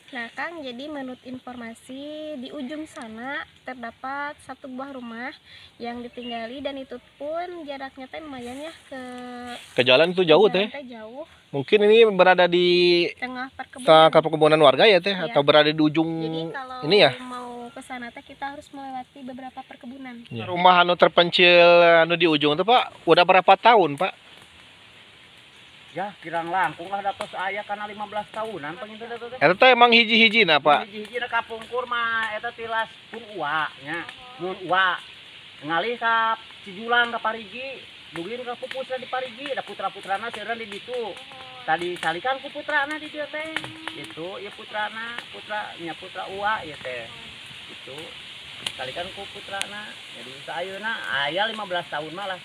Nah Kang, jadi menurut informasi di ujung sana terdapat satu buah rumah yang ditinggali dan itu pun jaraknya teh lumayan ya ke jalan itu jauh teh. Jauh. Mungkin ini berada di tengah perkebunan, perkebunan warga ya teh, ya. Atau berada di ujung. Jadi kalau ini ya mau ke sana teh kita harus melewati beberapa perkebunan. Ya. Rumah anu terpencil anu di ujung tuh Pak, udah berapa tahun Pak? Ya, kirang langkung lah dapat aya kana 15 tahunan panginten eta teh. Eta teh emang hiji-hiji na Pak. Hiji-hiji na kapungkur mah eta tilas pun uwa nya. Mun uwa ngalih ka Cijulang ka Parigi, dugi ka pupusna di Parigi, da putra-putrana seueuran di ditu. Tadi salikan ku putrana di dieu teh. Itu ieu putrana, putra nya putra uwa ieu teh. Itu salikan ku putrana. Jadi ayeuna aya 15 tahun malah.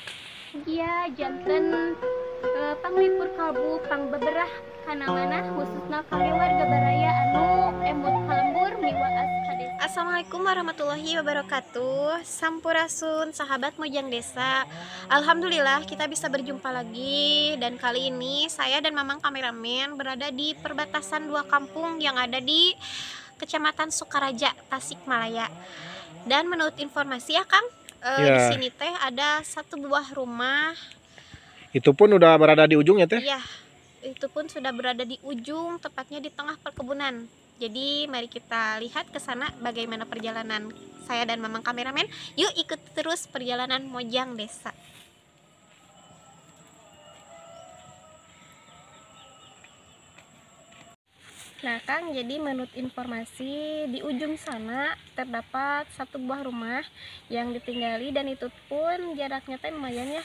Iya, janten panglipur kalbu pangbeberah kana manah khususna kami warga baraya anu emut kalembur miwaas ka desa. Assalamualaikum warahmatullahi wabarakatuh. Sampurasun sahabat Mojang Desa. Alhamdulillah kita bisa berjumpa lagi dan kali ini saya dan Mamang kameramen berada di perbatasan dua kampung yang ada di Kecamatan Sukaraja, Tasikmalaya. Dan menurut informasi ya Kang, ya. Di sini teh ada satu buah rumah. Itu pun udah berada di ujung ya teh? Iya, itu pun sudah berada di ujung, tepatnya di tengah perkebunan. Jadi mari kita lihat ke sana bagaimana perjalanan saya dan Mamang kameramen. Yuk ikut terus perjalanan Mojang Desa. Nah Kang, jadi menurut informasi di ujung sana terdapat satu buah rumah yang ditinggali dan itu pun jaraknya teh lumayan ya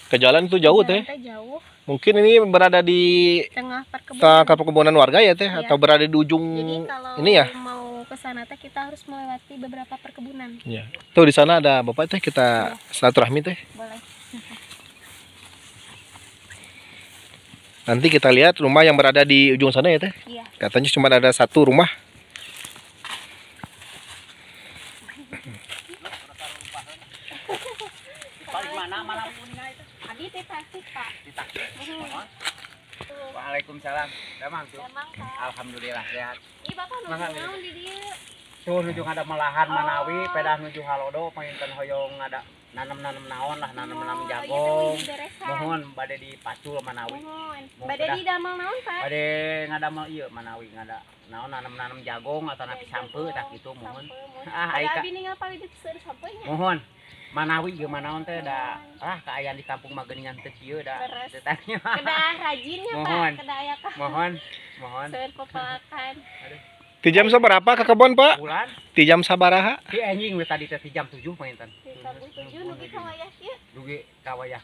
ke jalan itu jauh teh. Jauh. Mungkin ini berada di tengah perkebunan, perkebunan warga ya teh, ya. Atau berada di ujung. Jadi kalau ini ya mau ke sana teh kita harus melewati beberapa perkebunan. Ya. Tuh di sana ada bapak teh, kita ya. Silaturahmi teh. Boleh. Nanti kita lihat rumah yang berada di ujung sana ya teh. Iya. Katanya cuma ada satu rumah. Waalaikumsalam. Damang tuh. Alhamdulillah sehat. Ih, Bapak nuju naon di dieu? Tuh nuju ngadamelahan manawi, pedah nuju halodo panginten hoyong ngada nanam-nanam naon lah, nanam-nanam jagung. Mohon bade dipacul manawi. Bade didamel naon, Pak? Bade ngadamel ieu manawi ngada naon nanam-nanam jagung atau napi sampeu tah kitu mohon. Ah, ai abi ningal palih seueur sampeu nya. Mohon. Manawi ieu manaon teh da ah kaayaan di kampung mah geuningan teu kieu da. Teu tanya. Kedah rajin nya, Pak. Kedah aya ka. Mohon, mohon. Seueur pepelakan. Aduh. Ti jam sabaraha ke kebon, Pak? Bulan. Ti jam sabaraha? Ti anjing we tadi teh ti jam 7 panginten. Ti jam 7 dugi ka wayah kieu. Dugi ka wayah.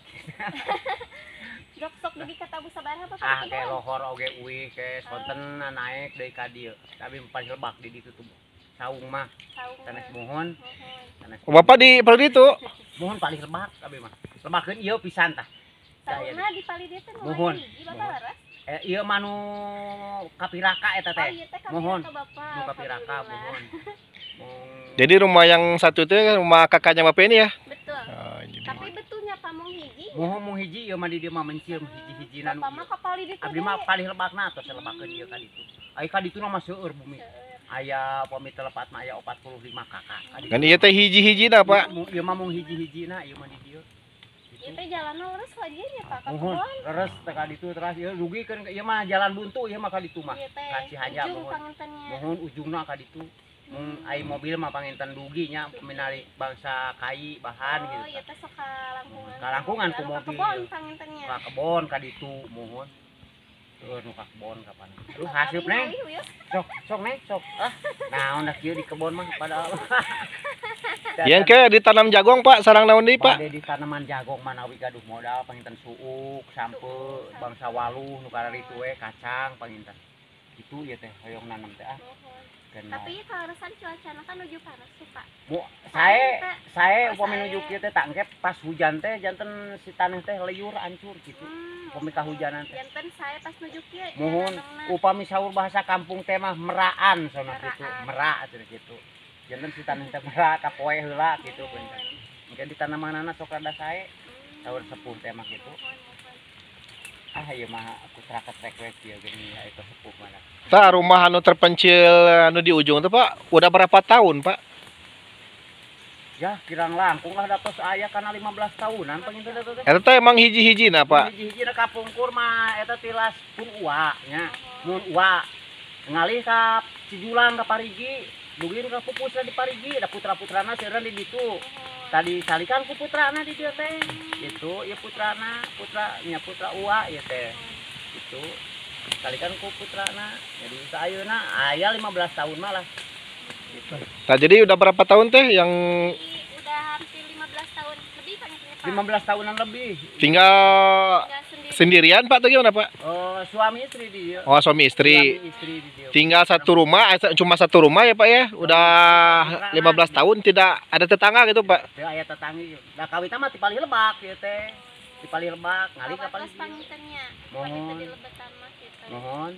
Jok sok dugi ka tabu sabaraha Bapak? Ah, ke lohor oge uih ke sonten naek deui ka dieu. Tapi paling lebak di ditu tuh. Saung mah. Sanes mohon. Sanes. Bapak di palih ditu? Mohon paling lebak abi mah. Lebakeun ieu pisan tah. Saungna di palih dieu teh mohon. Bapak leres? Ieu mah nu kapiraka eta teh. Oh, iya teh mohon. Bapak. Nu kapiraka mohon. Jadi rumah yang satu itu rumah kakaknya Bapak ini ya? Betul. Oh, jadi. Tapi betulnya pamong hiji. Mohon mung hiji ieu mah di dieu mah mencil hiji-hijina nu. Bapak mah ka palih ditu. Abdi mah palih lebakna tos lebakeun ieu ka ditu. Ai ka ditu mah seueur bumi. Aya upami telepat mah aya 45 kakak. Kan ieu teh hiji-hijina, Pak. Ieu mah mung hiji-hijina ieu mah di dieu. Ieu teh jalanna leres lagi nya Pak ka kebon. Leres teh ka ditu teras ieu dugikeun ieu mah jalan buntu ieu mah ka ditu mah. Ka Cihanya mohon. Mohon ujungna ka ditu. Mun ai mobil mah panginten dugi nya minari bangsa kai bahan gitu. Oh, ieu teh sok ka langkungan. Ka langkungan ku mobil. Ka kebon pangintennya. Ka kebon ka ditu mohon. Tuh nu ka kebon kapan. Aduh haseup neng. Sok sok neng sok. Ah, naon dah kieu di kebon mah padahal. Yang ke ditanam jagung Pak, sarang naon deui Pak? Bade ditanaman jagung manawi gaduh modal panginten suuk, sampeu, bangsa waluh nu kararitu we kacang panginten. Kitu ieu teh hoyong nanam teh ah. Tapi kaleresan cuacana kan nuju panas sih Pak. Bu, sae upami nuju kieu teh tangkep pas hujan teh janten si taneuh teh liur hancur gitu. Upami kahujanan teh. Janten sae pas nuju kieu. Mohon upami saur bahasa kampung teh mah meraan sana kitu, merak cenah kitu. Janten si taneuh teh merak kapoe heula kitu punten. Mungkin ditanamanana sok rada sae. Saur sepuh teh mah kitu. Ah ieu mah putra ketrek we kieu geuning ya itu sepuh mana. Tah rumah anu terpencil anu di ujung tuh Pak, udah berapa tahun Pak? Ya kirang langkung lah datos aya kana 15 tahunan panginten eta teh. Eta teh emang hiji-hijina Pak. Hiji-hijina kapungkur mah eta tilas pun uwa nya. Mun uwa ngalih ka Cijulang ka Parigi, dugi ka pupusna di Parigi, da putra-putrana seueuran di ditu. Tadi salikan ku putrana di dieu teh. Itu ieu putrana, putra nya putra uwa ieu teh. Itu salikan ku putrana. Jadi ayeuna aya 15 tahun malah. Gitu. Nah, jadi udah berapa tahun teh yang udah hampir 15 tahun lebih Pak? 15 tahunan lebih. Tinggal sendirian Pak atau gimana Pak? Oh, suami istri dia. Oh, suami istri. Suami istri dia. Tinggal satu rumah, cuma satu rumah ya Pak ya. Udah 15 tahun tidak ada tetangga gitu Pak. Teu aya tetangga. Da kawitna mah ti palih lebak ieu teh. Ti palih lebak, ngalih ka palih. Mohon. Mohon.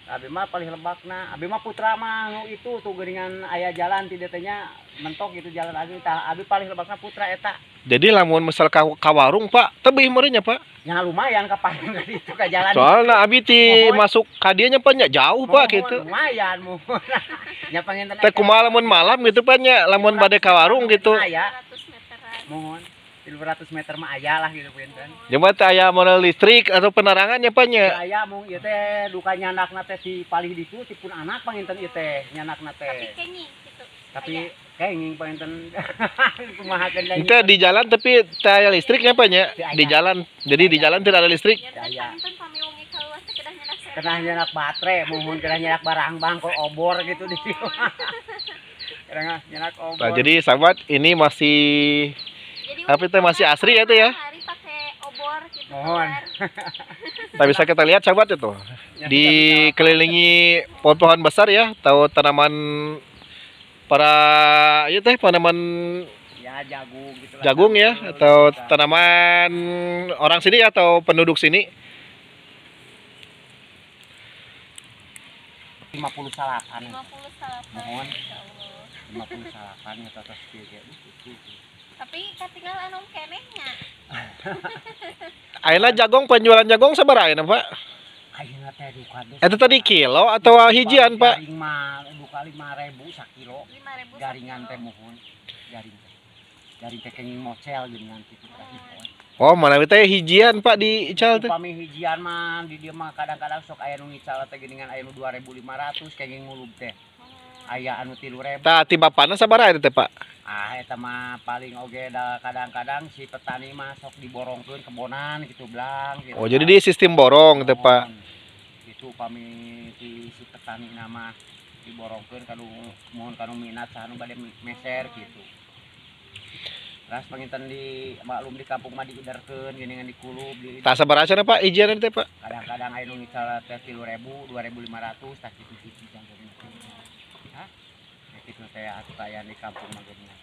Abi mah palih lebakna, abi mah putra mah nu itu tuh geuningan aya jalan ti dieu teh nya mentok gitu jalan abi tah abi palih lebakna putra eta. Jadi lamun misal ka warung Pak, tebih meureun nya Pak? Ya lumayan ka paling ka ditu ka jalan. Soalna abi ti masuk ka dieu nya Pak nya jauh Pak gitu. Lumayan muhun. Nya panginten. Teh kumaha lamun malam gitu Pak nya, lamun bade ka warung gitu. Aya. Muhun. 300 meter mah aya lah gitu punten. Jeung teh aya model listrik atau penerangan nya Pak nya? Aya mung ieu teh duka nyandakna teh di palih ditu ti pun anak panginten ieu teh nyandakna teh. Tapi kenging gitu. Tapi kenging panginten kumaha keun Teh di jalan tapi teh aya listriknya Pak nya? Di jalan. Jadi di jalan tidak ada listrik. Aya. Kedah nyandak baterai, muhun kedah nyandak barang bang kok obor gitu di dieu. Kedah nyandak obor. Nah, jadi sahabat ini masih tapi itu masih asri ya itu ya. Hari pakai obor gitu. Mohon. Tak bisa kita lihat sahabat itu. Dikelilingi pohon-pohon besar ya, atau tanaman para itu teh tanaman ya jagung gitu lah. Jagung ya, atau tanaman orang sini atau penduduk sini. 58. 58. Mohon. 58 eta tos kieu ge. Tapi katinggal anu keneh nya. Ayeuna jagong penjualan jagong sabaraha ayeuna Pak? Ayeuna teh duka. Eta tadi kilo atau hijian Pak? Garing mah duka 5.000 sakilo. 5.000 garingan teh muhun. Garing teh. Garing teh kenging mocel geuningan kitu teh. Oh, manawi teh hijian Pak di ical teh. Upami hijian mah di dieu mah kadang-kadang sok aya nu ngical teh geuningan aya nu 2.500 kenging mulub teh. Aya anu 3.000. Tah ti bapana sabaraha eta teh Pak? Ah eta mah paling oge da kadang-kadang si petani mah sok diborongkeun kebonan gitu blang gitu. Oh, jadi di sistem borong teh Pak. Itu upami si petani nama diborongkeun kanu mohon kanu minat saha nu bade meser gitu. Ras panginten di maklum di kampung mah diiderkeun geuningan di kulub di. Tah sabaraha cenah Pak ijian teh Pak? Kadang-kadang aya nu ngical teh 3.000, 2.500 tah kitu hiji janten. Hah? Gitu teh atuh kaayaan di kampung mah geuningan.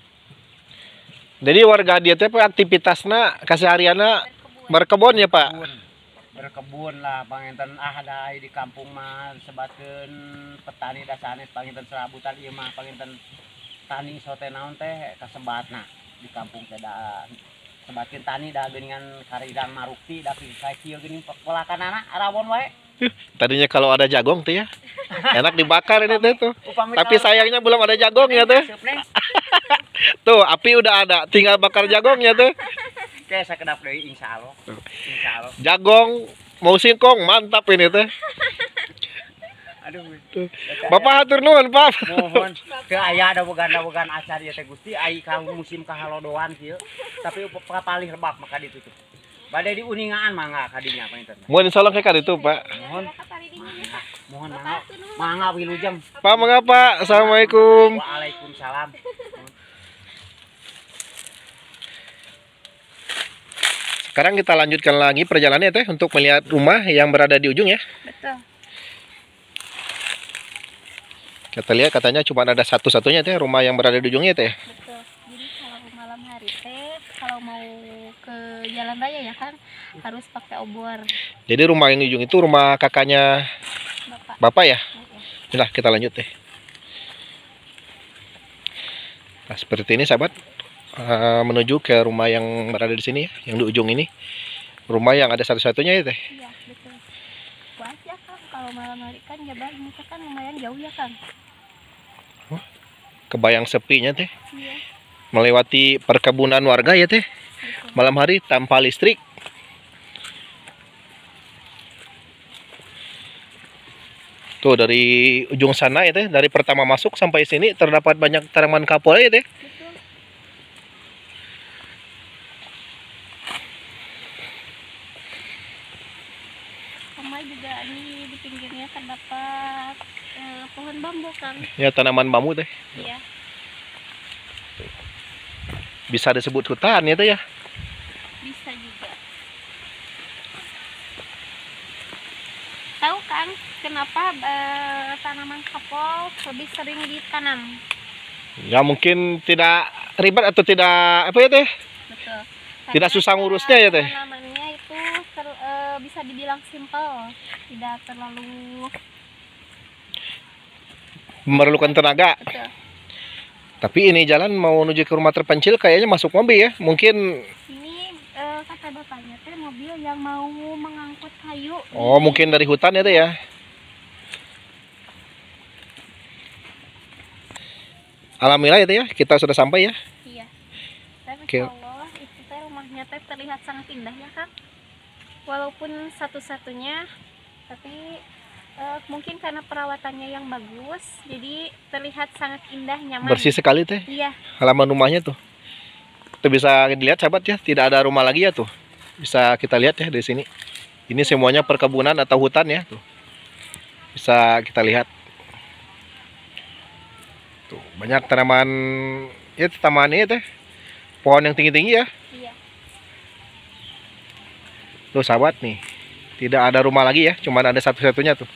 Jadi warga dia teh aktivitasna keseharianna berkebun ya Pak? Berkebun lah panginten ah da di kampung mah sebatkeun petani da sanes panginten serabutan ieu mah panginten tani sote naon teh kasebatna di kampung teh da sebatkeun tani da geuningan karidang marukti da kieu geuning pelakanana rawon wae. Tadinya kalau ada jagung tuh ya enak dibakar ini teh tuh. Tapi sayangnya belum ada jagong ya teh. Tuh api udah ada, tinggal bakar jagongnya tuh. Kayak sakedap deui insyaallah. Insyaallah. Jagong mau singkong mantap ini teh. Aduh. Bapak hatur nuhun, Pak. Mohon. Teu aya dawegan-dawegan acar ieu teh Gusti ai ka musim kahalodoan kieu. Tapi palih rebak maka ditutup. Bade diuningaan mangga kadinya panginten. Mun insyaallah ke kaditu, Pak. Mohon. Mohon mangga. Mangga wilujeng. Pak mangga, Pak. Assalamualaikum. Waalaikumsalam. Sekarang kita lanjutkan lagi perjalanannya teh untuk melihat rumah yang berada di ujung ya. Betul. Kita lihat katanya cuma ada satu-satunya teh rumah yang berada di ujungnya teh. Betul. Jadi kalau malam hari teh kalau mau ke jalan raya ya kan harus pakai obor. Jadi rumah yang di ujung itu rumah kakaknya Bapak, ya? Nah, kita lanjut deh. Nah, seperti ini sahabat. Menuju ke rumah yang berada di sini ya, yang di ujung ini. Rumah yang ada satu-satunya ya teh. Iya, betul. Puas ya Kang, kalau malam hari kan jabar ini kan lumayan jauh ya Kang. Huh? Kebayang sepinya teh. Iya. Melewati perkebunan warga ya teh. Betul. Malam hari tanpa listrik. Tuh dari ujung sana ya teh, dari pertama masuk sampai sini terdapat banyak tanaman kapol ya teh. Betul. Sama juga ini di pinggirnya terdapat pohon bambu Kang. Ya, tanaman bambu teh. Iya. Bisa disebut hutan ya teh ya. Bisa juga. Tahu kan kenapa tanaman kapol lebih sering ditanam? Ya mungkin tidak ribet atau tidak apa ya teh? Betul. Tidak Karena susah ngurusnya ya teh. Tanamannya itu bisa dibilang simpel, tidak terlalu memerlukan tenaga. Betul. Tapi ini jalan mau menuju ke rumah terpencil kayaknya masuk mobil ya. Mungkin ini kata bapaknya teh mobil yang mau mengangkut kayu. Oh, mungkin dari hutan ya teh ya. Alhamdulillah ya teh ya, kita sudah sampai ya. Iya. Tapi Masya Allah, itu teh rumahnya teh terlihat sangat indah ya Kang. Walaupun satu-satunya, tapi mungkin karena perawatannya yang bagus, jadi terlihat sangat indah, nyaman. Bersih sekali teh. Iya. Halaman rumahnya tuh. Itu bisa dilihat sahabat ya, tidak ada rumah lagi ya tuh. Bisa kita lihat ya dari sini. Ini semuanya perkebunan atau hutan ya tuh. Bisa kita lihat. Tuh, banyak tanaman ya, tanaman ini teh. Pohon yang tinggi-tinggi ya. Iya. Tuh sahabat nih. Tidak ada rumah lagi ya, cuman ada satu-satunya tuh.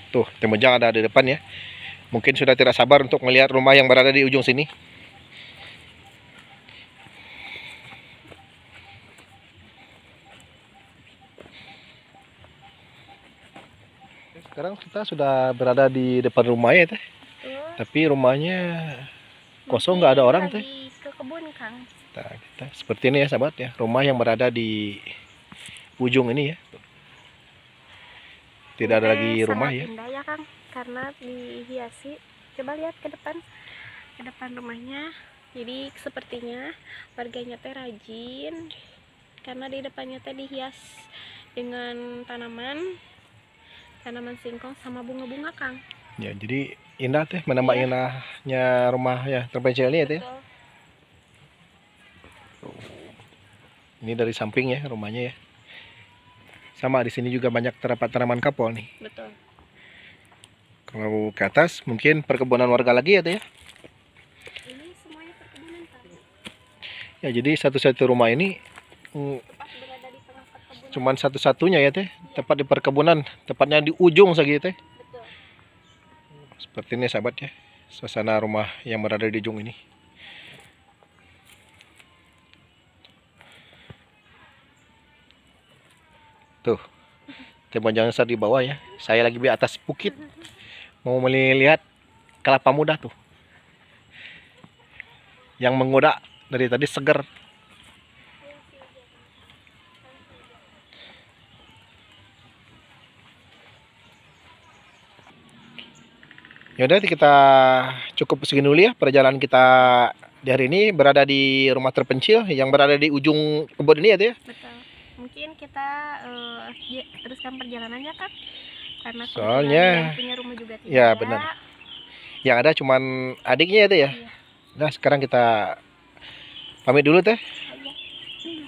Tuh, Temujang ada di depan ya. Mungkin sudah tidak sabar untuk melihat rumah yang berada di ujung sini. Sekarang kita sudah berada di depan rumahnya teh. Tapi rumahnya kosong, nggak ada orang teh. Ke kebun Kang. Nah, kita seperti ini ya sahabat ya, rumah yang berada di ujung ini ya. Tidak ada lagi rumah ya. Indah ya Kang, karena dihiasi. Coba lihat ke depan rumahnya. Jadi sepertinya warganya teh rajin karena di depannya teh dihias dengan tanaman singkong sama bunga-bunga Kang. Ya, jadi indah teh, menambah ya. Indahnya rumah ya terpencil ini ya teh. Ini dari samping ya rumahnya ya. Sama di sini juga banyak terdapat tanaman kapol nih. Betul. Kalau ke atas mungkin perkebunan warga lagi ya teh ya. Ini semuanya perkebunan Kang. Ya, jadi satu-satu rumah ini tepat berada di tengah perkebunan. Cuman satu-satunya ya teh, ya. Tepat di perkebunan, tepatnya di ujung segitu teh. Betul. Seperti ini sahabat ya, suasana rumah yang berada di ujung ini. Tuh, Temujang di bawah ya. Saya lagi di atas bukit. Mau melihat kelapa muda tuh. Yang menggoda dari tadi seger. Yaudah, kita cukup segini dulu ya perjalanan kita di hari ini berada di rumah terpencil yang berada di ujung kebun ini ya teh. Betul. Mungkin kita teruskan perjalanannya Kak, karena soalnya yang punya rumah juga tidak. Ya benar. Yang ada cuman adiknya itu ya. Iya. Nah sekarang kita pamit dulu teh. Iya.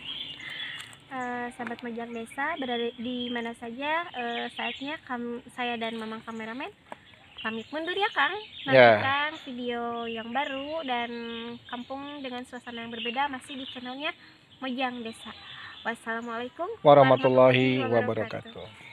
Sahabat Mojang Desa berada di mana saja, saatnya saya dan Mamang kameramen pamit mundur ya Kang. Nantikan ya video yang baru dan kampung dengan suasana yang berbeda masih di channelnya Mojang Desa. Wassalamualaikum warahmatullahi wabarakatuh.